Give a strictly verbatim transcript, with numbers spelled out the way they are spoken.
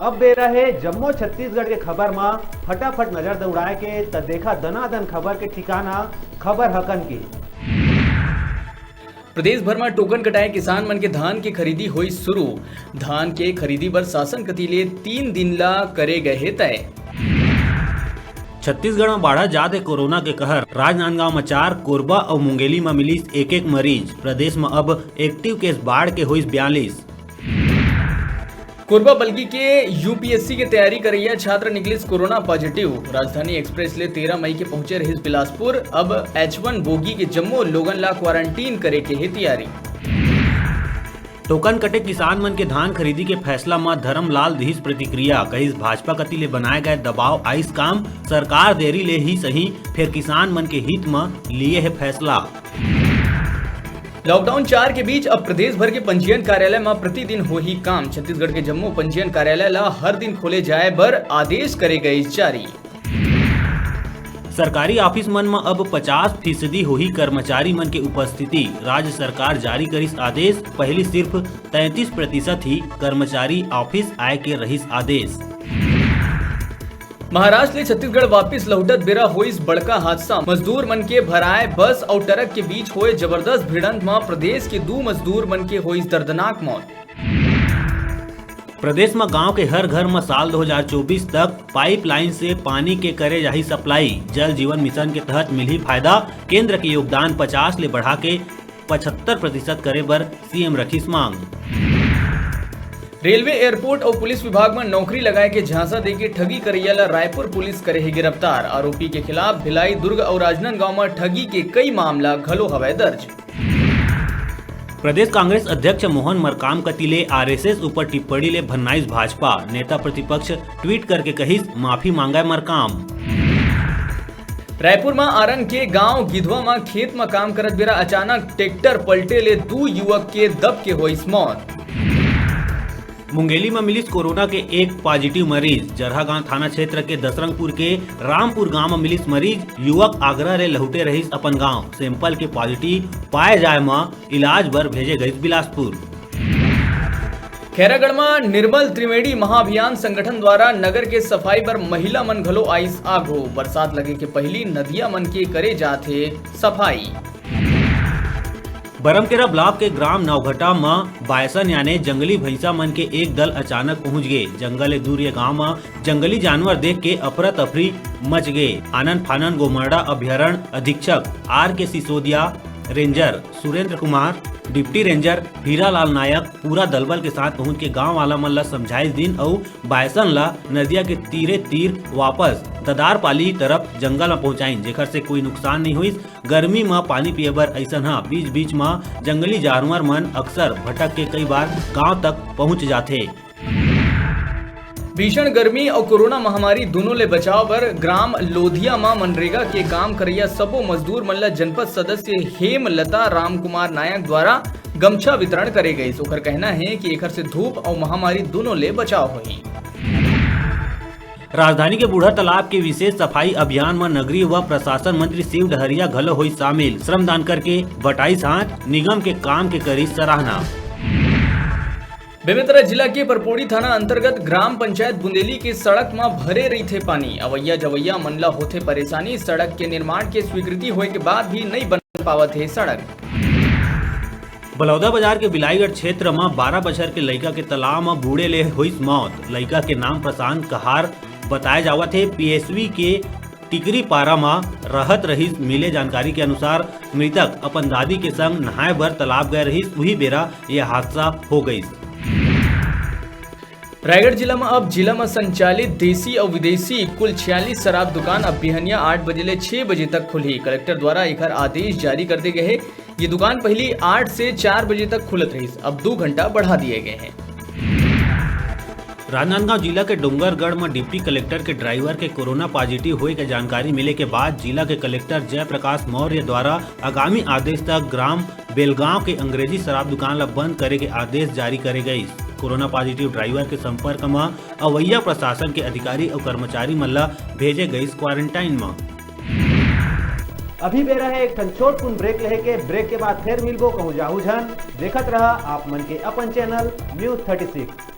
अब बेरा हे जम्मो छत्तीसगढ़ के खबर म फटाफट नजर दौड़ाए के, त देखा दनादन खबर के ठिकाना, खबर हकन के। प्रदेश भर म टोकन कटाए किसान मन के धान के खरीदी होइस शुरू। धान के खरीदी बर शासन कति ले तीन दिन ला करे गए हे तय। छत्तीसगढ़ म बाढ़त जात हे कोरोना के कहर। राजनांदगांव म चार, कोरबा अउ मुंगेली म मिलिस एक-एक मरीज। प्रदेश म अब एक्टिव केस बाढ़ के होइस बयालीस। कोरबा बलगी के यूपीएससी के तैयारी करइया छात्र निकलिस कोरोना पॉजिटिव। राजधानी एक्सप्रेस ले तेरह मई के पहुंचे रहिस बिलासपुर। अब एच वन बोगी के जम्मो लोगन ला क्वारंटीन करे के हे तैयारी। टोकन कटे किसान मन के धान खरीदी के फैसला म धरमलाल दिहिस प्रतिक्रिया, कहिस भाजपा कति ले बनाए गए दबाव आइस काम, सरकार देरी ले ही सही, फेर किसान मन के हित म लिए हे फैसला। लॉकडाउन चार के बीच अब प्रदेश भर के पंजीयन कार्यालय म प्रतिदिन होही काम। छत्तीसगढ़ के जम्मो पंजीयन कार्यालय ल हर दिन खोले जाए बर आदेश करे गए जारी। सरकारी ऑफिस मन म अब पचास फीसदी होही कर्मचारी मन के उपस्थिति। राज्य सरकार जारी करिस आदेश, पहिली सिर्फ तैंतीस प्रतिशत ही कर्मचारी ऑफिस आए के रहिस आदेश। महाराष्ट्र ले छत्तीसगढ़ वापिस लहुटत बेरा होइस बड़का हादसा। मजदूर मन के भराए बस अउ ट्रक के बीच होए जबरदस्त भिड़ंत म प्रदेश के दू मजदूर मन के होइस दर्दनाक मौत। प्रदेश म गांव के हर घर म साल दो हज़ार चौबीस तक पाइपलाइन से पानी के करे जाही सप्लाई। जल जीवन मिशन के तहत मिलही फायदा। केंद्र के योगदान पचास ले बढ़ा के पचहत्तर प्रतिशत करे बर सीएम रखिस मांग। रेलवे, एयरपोर्ट अउ पुलिस विभाग म नौकरी लगाए के झांसा देके ठगी करइया ल रायपुर पुलिस करे हे गिरफ्तार। आरोपी के खिलाफ भिलाई, दुर्ग अउ राजनांदगांव म ठगी के कई मामला घलो हवय दर्ज। प्रदेश कांग्रेस अध्यक्ष मोहन मरकाम कति ले आरएसएस ऊपर टिप्पणी ले भन्नाइस भाजपा। नेता प्रतिपक्ष ट्वीट करके कहिस, माफी मांगय मरकाम। रायपुर म आरंग के गांव गिधवा म खेत म काम करत बेरा अचानक ट्रैक्टर पलटे ले दू युवक के दब के होइस मौत। मुंगेली म मिलिस कोरोना के एक पॉजिटिव मरीज। जरहागांव थाना क्षेत्र के दसरंगपुर के रामपुर गांव म मिलिस मरीज। युवक आगरा ले लहुटे रहिस अपन गांव। सैंपल के पॉजिटिव पाए जाए म इलाज बर भेजे गइस बिलासपुर। खैरागढ़ म निर्मल त्रिवेणी महाअभियान संगठन द्वारा नगर के सफाई बर महिला मन घलो आइस आघो। बरसात लगे के पहिली नदिया मन के करे जात हे सफाई। बरमकेरा ब्लॉक के ग्राम नौघटा म बायसन याने जंगली भैंसा मन के एक दल अचानक पहुंच गे। जंगल ले दूर ये गांव म जंगली जानवर देख के अफरा तफरी मच गे। आनन फानन गोमाड़ा अभ्यारण्य अधीक्षक R K Sisodia, ranger Surendra Kumar, deputy ranger Hiralal Nayak पूरा दलबल के साथ पहुंच के गांव वाला मन ल समझाइस दिन अउ बायसन ल नदिया के तीरे तीर वापस ददारपाली तरफ जंगल म पहुंचाइन, जेखर से कोई नुकसान नहीं होइस। गर्मी म पानी पिए बर अइसन ह बीच बीच म जंगली जानवर मन अक्सर भटक के कई बार गांव तक पहुंच जाथे। भीषण गर्मी अउ कोरोना महामारी दूनों ले बचाव बर ग्राम लोधिया म मनरेगा के काम करइया सबो मजदूर मन ल जनपद सदस्य हेमलता रामकुमार नायक द्वारा गमछा वितरण करे गइस। ओखर कहना हे कि एखर से धूप अउ महामारी दूनों ले बचाव होही। राजधानी के बूढ़ा तालाब के विशेष सफाई अभियान म नगरीय व प्रशासन मंत्री शिव डहरिया घलो होइस शामिल। श्रमदान करके बटाइस हाथ, निगम के काम के करिस सराहना। बेमेतरा जिला के परपोड़ी थाना अंतर्गत ग्राम पंचायत बुंदेली के सड़क म भरे रहिथे पानी। अवइया जवइया मन ल होथे परेशानी, सड़क के निर्माण के स्वीकृति होए के बाद भी नइ बन पावत हे सड़क। बलौदा बाजार के बिलाईगढ़ क्षेत्र म बारह बछर के लइका के तालाब म बूड़े ले होइस मौत। लइका के नाम प्रशांत कहार बताए जावत हे। पीएसवी के टिकरी पारा म रहत रहिस। मिले जानकारी के अनुसार, मृतक अपन दादी के संग नहाए बर तालाब गए रहिस, उही बेरा ये हादसा हो गइस। रायगढ़ जिला म अब जिला म संचालित देसी अउ विदेशी कुल छियालीस शराब दुकान अब बिहनिया आठ बजे ले छह बजे तक खुलही। कलेक्टर द्वारा एखर आदेश जारी कर दे गए हे। ये दुकान पहिली आठ से चार बजे तक खुलत रहिस, अब दू घंटा बढ़ा दिए गए हे। राजनांदगांव जिला के डोंगरगढ़ म डिप्टी कलेक्टर के ड्राइवर के कोरोना पॉजिटिव होए के जानकारी मिले के बाद जिला के कलेक्टर जयप्रकाश मौर्य द्वारा आगामी आदेश तक ग्राम बेलगांव के अंग्रेजी शराब दुकान ल बंद करे के आदेश जारी करे गइस। कोरोना पॉजिटिव ड्राइवर के संपर्क म अवइया प्रशासन के अधिकारी अउ कर्मचारी मन ल भेजे गइस क्वारंटाइन म। अभी बेरा हे एक ठन छोटकुन ब्रेक लेहे के। ब्रेक के बाद फेर मिलबो, कहूं जाहू झन। देखत रहा आप मन के अपन चैनल न्यूज़ थर्टी सिक्स।